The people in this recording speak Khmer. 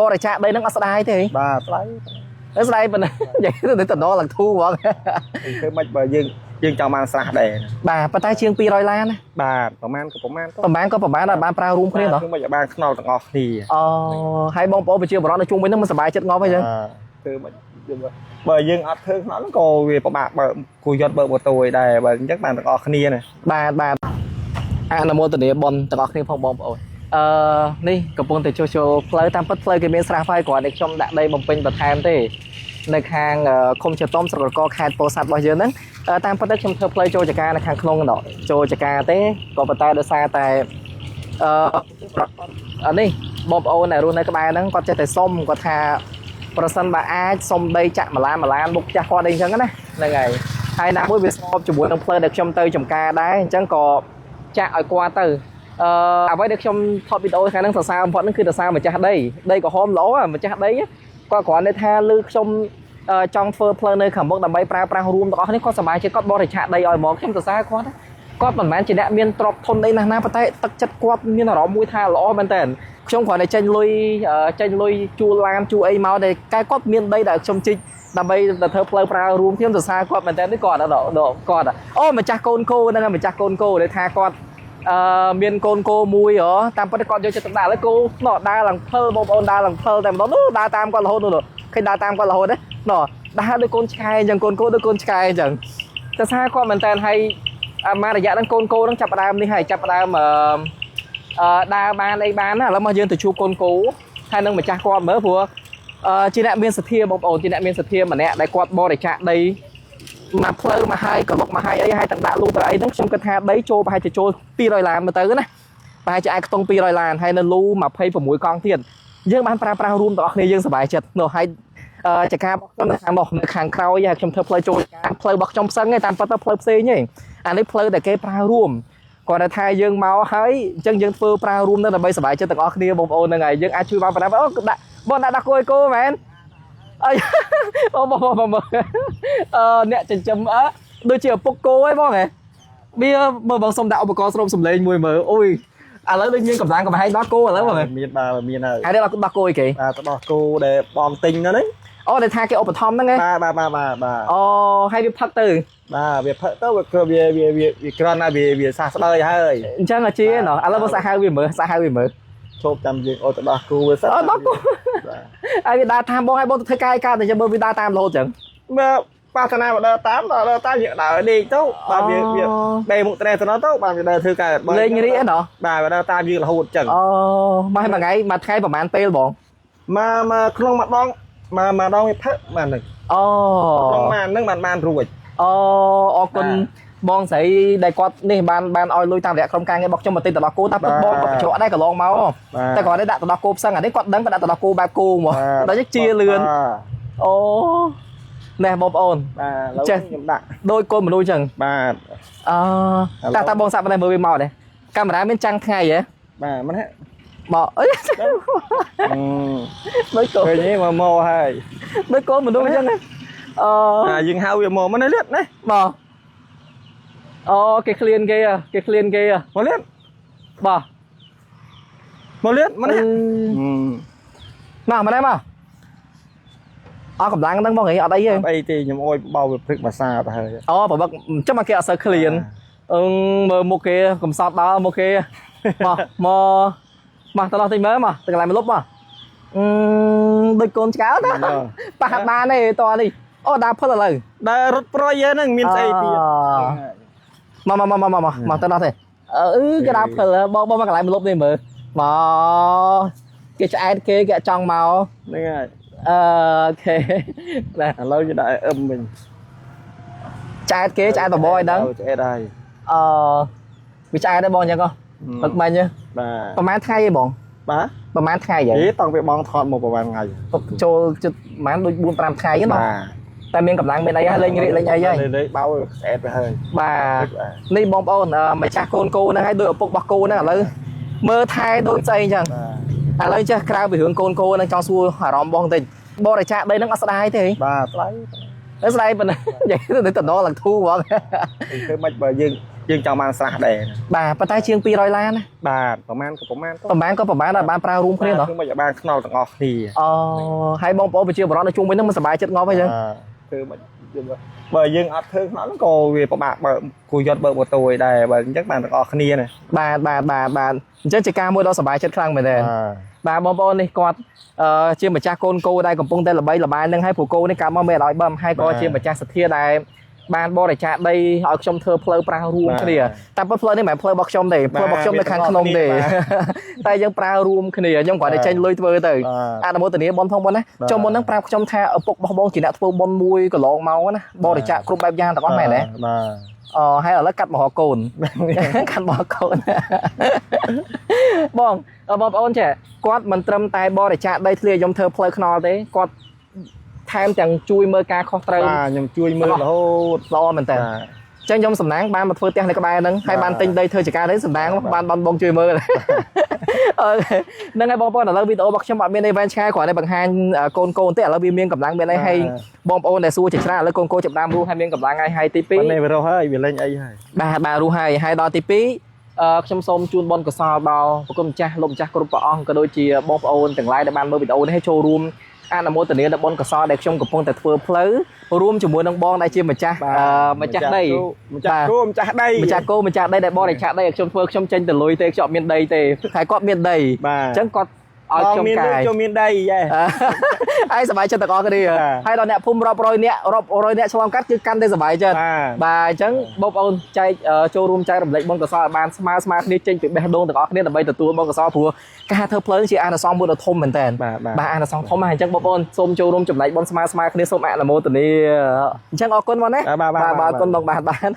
បរិច្ចាគដីហ្នឹងអត់ស្ដាយទេ បាទស្ដាយ ស្ដាយប៉ុណ្ណានិយាយទៅតំណឡើងធូរហ្មង ធ្វើម៉េចបើយើងយើងចង់បានស្រះដែរ បាទប៉ុន្តែជាង200ឡានណា បាទប្រហែលក៏ប្រហែលទៅ ប្រហែលក៏ប្រហែលដល់បានប្រើរួមគ្នាណោះ ធ្វើម៉េចឲ្យបានខ្នល់ទាំងអស់គ្នា អូហើយបងប្អូនប្រជាពលរដ្ឋនៅជុំវិញហ្នឹងមិនសប្បាយចិត្តងាប់ទេចឹង ធ្វើម៉េចបើយើងអត់ធ្វើខ្នល់ហ្នឹងក៏វាពិបាកបើគូយត់បើម៉ូតូឯដែរបើអញ្ចឹងបានទាំងអស់គ្នាណា បាទបាទអនុមោទនាបុណ្យទាំងអស់គ្នាផងបងប្អូនអឺនេះកំពុងតែជួសជុលផ្លូវតាមពិតផ្លូវគេមានស្រះហើយគ្រាន់តែខ្ញុំដាក់ដីបំពេញបន្ថែមទេនៅខាងឃុំជាតុំស្រុករកខេត្តពោធិ៍សាត់របស់យើងហ្នឹងតាមពិតទៅខ្ញុំធ្វើផ្លូវចូលចការនៅខាងក្នុងនោះចូលចការទេក៏ប៉ុន្តែដោយសារតែអឺនេះបងប្អូនដែលរស់នៅក្បែរហ្នឹងគាត់ចេះតែសុំគាត់ថាប្រសិនបើអាចសុំដីចាក់ម្លានម្លានមុខចាស់គាត់អីចឹងណាហ្នឹងហើយហើយណាមួយវាស្របជាមួយនឹងផ្លូវដែលខ្ញុំទៅចំការដែរអញ្ចឹងក៏ចាក់ឲ្យគាត់ទៅអឺអ្វីដែលខ្ញុំថតវីដេអូថ្ងៃហ្នឹងសរសើរបំផុតហ្នឹងគឺសរសើរម្ចាស់ដីដីក្រហមល្អម្ចាស់ដីគាត់គ្រាន់តែថាលើខ្ញុំចង់ធ្វើផ្លូវនៅខាងមុខដើម្បីប្រើប្រាស់រួមទាំងអស់នេះគាត់សប្បាយចិត្តគាត់បរិច្ឆាកដីឲ្យហ្មងខ្ញុំសរសើរគាត់គាត់មិនមែនជាអ្នកមានទ្រព្យធនអីណាស់ណាប៉ុន្តែទឹកចិត្តគាត់មានអារម្មណ៍មួយថាល្អមែនតើខ្ញុំគ្រាន់តែចេញលុយចេញលុយជួលឡានជួលអីមកតែកែគាត់មានដីដែលខ្ញុំជីកដើម្បីទៅធ្វើផ្លូវប្រើរួមខ្ញុំសរសើរគាត់មែនតើនេះគាត់គាត់អូម្ចាស់កូនគោហ្នឹងម្ចាស់កូនគោដែលថាគាត់អឺមានកូនគោមួយហ៎តាមពិតគាត់យកចិត្តទុកដាក់ឥឡូវគោណោះដើរឡើងផ្លបងប្អូនដើរឡើងផ្លតែម្ដងនោះដើរតាមគាត់រហូតនោះឃើញដើរតាមគាត់រហូតទេណោះដើរដូចកូនឆ្កែអញ្ចឹងកូនគោដូចកូនឆ្កែអញ្ចឹងសរសើរគាត់មែនតើហើយមករយៈហ្នឹងកូនគោហ្នឹងចាប់ផ្ដើមនេះហើយចាប់ផ្ដើមអឺដើរបានអីបានណាឥឡូវមកយើងទៅជួបកូនគោហើយនឹងម្ចាស់គាត់មើលព្រោះអឺជាអ្នកមានសទ្ធាបងប្អូនជាអ្នកមានសទ្ធាម្នាក់ដែលគាត់បរិច្ចាគដីមកផ្លូវមកហើយកលុកមកហើយអីហើយទាំងដាក់លូទៅអីហ្នឹងខ្ញុំគិតថាដីចូលប្រហែលជាចូល200ឡានមកទៅណាប្រហែលជាអាចខ្ទង់200ឡានហើយនៅលូ26កង់ទៀតយើងបានប្រើប្រាស់រួមទាំងអស់គ្នាយើងសប្បាយចិត្តនោះហើយចការរបស់ខ្ញុំនៅខាងនោះនៅខាងក្រោយហើយខ្ញុំធ្វើផ្លូវចូលផ្លូវរបស់ខ្ញុំផ្សឹងឯងតាមពិតទៅផ្លូវផ្សេងឯងអានេះផ្លូវដែលគេប្រើរួមគាត់ថាយើងមកហើយអញ្ចឹងយើងធ្វើប្រើរួមនៅដើម្បីសប្បាយចិត្តទាំងអស់គ្នាបងប្អូនហ្នឹងហើយយើងអាចជួយបានប៉ុណ្ណាអូដាក់បងដាក់ដាក់គោឲ្យគោមែនអីបងបងបងអឺអ្នកចិញ្ចឹមអើដូចជាឪពុកគោឯងបងហ៎វាមើលបងសុំដាក់ឧបករណ៍ស្រូបសំឡេងមួយមើលអូយឥឡូវដូចមានកម្លាំងកំហែងដល់គោឥឡូវបង មានបាទមានហើយ ហើយដល់ដោះគោអីគេ បាទទៅដោះគោដែលបងទិញហ្នឹង អូដែលថាគេឧបត្ថម្ភហ្នឹងឯង បាទបាទបាទបាទបាទ អូហើយវាផឹកទៅ បាទវាផឹកទៅវាវាវាវាក្រាន់ណាវាវាសះស្បើយហើយ អញ្ចឹងអាជាណោះឥឡូវបងសាក់ហៅវាមើលសាក់ហៅវាមើល ឈប់ចាំយើងអូទៅដោះគោវាសិន អូដោះគោហើយវាដើរតាមបងហើយបងទៅធ្វើការឯកាតែចាំមើលវាដើរតាមរហូតអញ្ចឹង បាទបាសនាមកដើរតាមដើរតាមយើងដើរលេងទៅបាទវាវាដេមុខត្រេះទៅទៅបាទវាដើរធ្វើការ លេងរីឯណោះ បាទវាដើរតាមយើងរហូតអញ្ចឹង អូមកមួយថ្ងៃមួយថ្ងៃប្រហែលពេលបង មកមកក្នុងម្ដងមកម្ដងវាផឹកបាទហ្នឹង អូ ក្នុងម៉ានហ្នឹងបានបានរួច អូអរគុណបងស្រីដែលគាត់នេះបានបានឲ្យលុយតាមរយៈក្រុមការងាររបស់ខ្ញុំមកទិញទៅដល់គោតាមពិតបងក៏បញ្ច្រកដែរកន្លងមកតែគាត់នេះដាក់ទៅដល់គោផ្សឹងអានេះគាត់ដឹងគាត់ដាក់ទៅដល់គោបែបគោហ្មងដល់ជាលឿនអូណែបងប្អូន បាទឥឡូវខ្ញុំដាក់ ដូចកូនមនុស្សអញ្ចឹង បាទ អឺតាតាបងសាក់ប៉ុណ្ណេះមើលវាមកដែរកាមេរ៉ាមានចាំងថ្ងៃហ៎ បាទមិនហ៎ មកអីដូចកូន ឃើញទេមកមកហើយ ដូចកូនមនុស្សអញ្ចឹងអឺ អាយើងហៅវាមកមិនលៀតណា មកអូគេឃ្លានគេគេឃ្លានគេ មកលៀត បាទ មកលៀតមិនហ៎ មកមកដែរមកអស់កម្លាំងហ្នឹងបងអីអត់អីទេ អត់អីទេខ្ញុំអោយបោវាព្រឹកមួយសាទៅហើយ អូបបឹកចាំមកគេអត់សូវឃ្លានអឺមើលមុខគេកំសត់ដល់មុខគេមកមកមកទៅដល់តិចមើលមកទៅកន្លែងមកលុបមកអឺដូចកូនឆ្កែណាប៉ះបានទេតនេះអូដើរផុតឥឡូវ ដើររត់ប្រយហ្នឹងមានស្អីទៀត មកមកមកមកមកមកទៅដល់ទេអឺគេដើរផិលបងបងមកកន្លែងមកលុបនេះមើលមកគេឆ្អែតគេគេចង់មក ហ្នឹងហើយ អឺអូខេណា ឥឡូវគេដាក់ឲ្យអឹមវិញ ឆ្អែតគេឆ្អែតបបរឲ្យដឹង ឆ្អែតហើយ អឺវាឆ្អែតដែរបងអញ្ចឹងហ៎ផឹកមិញ បាទ ប្រហែលថ្ងៃឯងបង បាទ ប្រហែលថ្ងៃហ៎ ហេតង់ពេលបងថតមកប្រហែលថ្ងៃ ចូលជិតប្រហែលដូច4 5ថ្ងៃហ្នឹងតែមានកម្លាំងមានអីហើយលេងរាកលេងអីហើយ លេងបោឆ្អែតទៅហើយ បាទនេះបងប្អូនម្ចាស់កូនគោហ្នឹងហើយដោយឪពុករបស់គោហ្នឹងឥឡូវមើលថែដូចស្អីអញ្ចឹងឥឡូវចេះក្រៅពីរឿងកូនគោហ្នឹងចង់សួរអារម្មណ៍បងតិចបរិច្ចាគដីហ្នឹងអត់ស្ដាយទេ បាទស្ដាយ ស្ដាយប៉ុណ្ណានិយាយទៅតំណឡើងធូរហ្មង ធ្វើម៉េចបើយើង យើងចង់បានស្រះដែរ បាទប៉ុន្តែជាង200ឡានណា បាទប្រហែលក៏ប្រហែលទៅ ប្រហែលក៏ប្រហែលដល់បានប្រើរួមគ្នាណោះ គឺមិនឲ្យបានខ្នល់ទាំងអស់គ្នា អូហើយបងប្អូនប្រជាពលរដ្ឋនៅជុំវិញហ្នឹងមិនសប្បាយចិត្តងាប់អីចឹង ធ្វើមិនបើយើងអត់ធ្វើខ្នល់ហ្នឹងក៏វាពិបាកបើគូយត់បើម៉ូតូអីដែរបើអញ្ចឹងបានទាំងអស់គ្នាណា បាទបាទបាទបាទអញ្ចឹងជាការមួយដ៏សប្បាយចិត្តខ្លាំងមែនទែនបាទបងប្អូននេះគាត់ជាម្ចាស់កូនគោដែលកំពុងតែល្បីល្បាញនឹងហើយព្រោះគោនេះកាលមកមានឲ្យបឹមហើយក៏ជាម្ចាស់សទ្ធាដែលបានបរិច្ចាគដីឲ្យខ្ញុំធ្វើផ្លូវប្រាស់រួមគ្នាតែប៉ុតផ្លូវនេះមិនមែនផ្លូវរបស់ខ្ញុំទេផ្លូវរបស់ខ្ញុំនៅខាងក្នុងទេតែយើងប្រើរួមគ្នាខ្ញុំគ្រាន់តែចេញលុយធ្វើទៅអនុមោទនាបុណ្យផងបងណាចុះមុនហ្នឹងប្រាប់ខ្ញុំថាឪពុករបស់បងជាអ្នកធ្វើបុណ្យមួយកន្លងមកណាបរិច្ចាគគ្រប់បែបយ៉ាងទាំងអស់មែនទេ បាទ អូហើយឥឡូវកាត់មករកកូន កាត់មករកកូន បងបងប្អូនចេះគាត់មិនត្រឹមតែបរិច្ចាគដីធ្លាយខ្ញុំធ្វើផ្លូវថ្នល់ទេគាត់ថែមទាំងជួយមើលការខុសត្រូវ បាទខ្ញុំជួយមើលរហូត ល្អមែនតើ បាទ អញ្ចឹងខ្ញុំសំណាងបានមកធ្វើផ្ទះនៅក្បែរហ្នឹងហើយបានទិញដីធ្វើចការនេះសំណាងបានបានបងជួយមើល អូខេហ្នឹងហើយបងប្អូនឥឡូវវីដេអូរបស់ខ្ញុំអត់មានអីវែងឆ្ងាយគ្រាន់តែបង្ហាញកូនកូនទេឥឡូវវាមានកម្លាំងមានអីហើយបងប្អូនដែលសួរជាច្រើនឥឡូវកូនកូនចាប់ដើមរស់ហើយមានកម្លាំងហើយហើយទី2 ប៉ុន្តែវារស់ហើយវាលេងអីហើយ បាទបាទរស់ហើយហើយដល់ទី2ខ្ញុំសូមជូនបុណ្យកុសលដល់ប្រគុណម្ចាស់លោកម្ចាស់គ្រប់ព្រះអង្គក៏ដូចជាបងប្អូនទាំងឡាយដែលបានមើលវីដេអូនេះឲ្យចូលរួមអនុមោទនាដល់បុណ្យកុសលដែលខ្ញុំកំពុងតែធ្វើផ្លូវរួមជាមួយនឹងបងដែលជាម្ចាស់ម្ចាស់ដី ម្ចាស់គោម្ចាស់ដី ម្ចាស់គោម្ចាស់ដីដែលបរិច្ចាគដីឲ្យខ្ញុំធ្វើខ្ញុំចេញទៅលុយទេខ្ញុំអត់មានដីទេហើយគាត់មានដី បាទ អញ្ចឹងគាត់ឲ្យខ្ញុំ មាន កាយ ចូលមានដីយេ ហើយសប្បាយចិត្តទាំងអស់គ្នាហើយដល់អ្នកភូមិរាប់រយអ្នករាប់រយអ្នកឆ្លងកាត់គឺកាន់តែសប្បាយចិត្ត បាទ បាទអញ្ចឹងបងប្អូនចែកចូលរួមចែករំលែកបុណ្យកុសលឲ្យបានស្មើស្មើគ្នាចេញពីបេះដូងទាំងអស់គ្នាដើម្បីទទួលបុណ្យកុសលព្រោះការធ្វើផ្លូវជាអានិសង្សមួយដ៏ធំមែនតើ បាទបាទ បាទអានិសង្សធំណាស់អញ្ចឹងបងប្អូនសូមចូលរួមចំណែកបុណ្យស្មើស្មើគ្នាសូមអនុមោទនាអញ្ចឹងអរគុណបងណា បាទបាទ បាទអរគុណបងបាទបាទ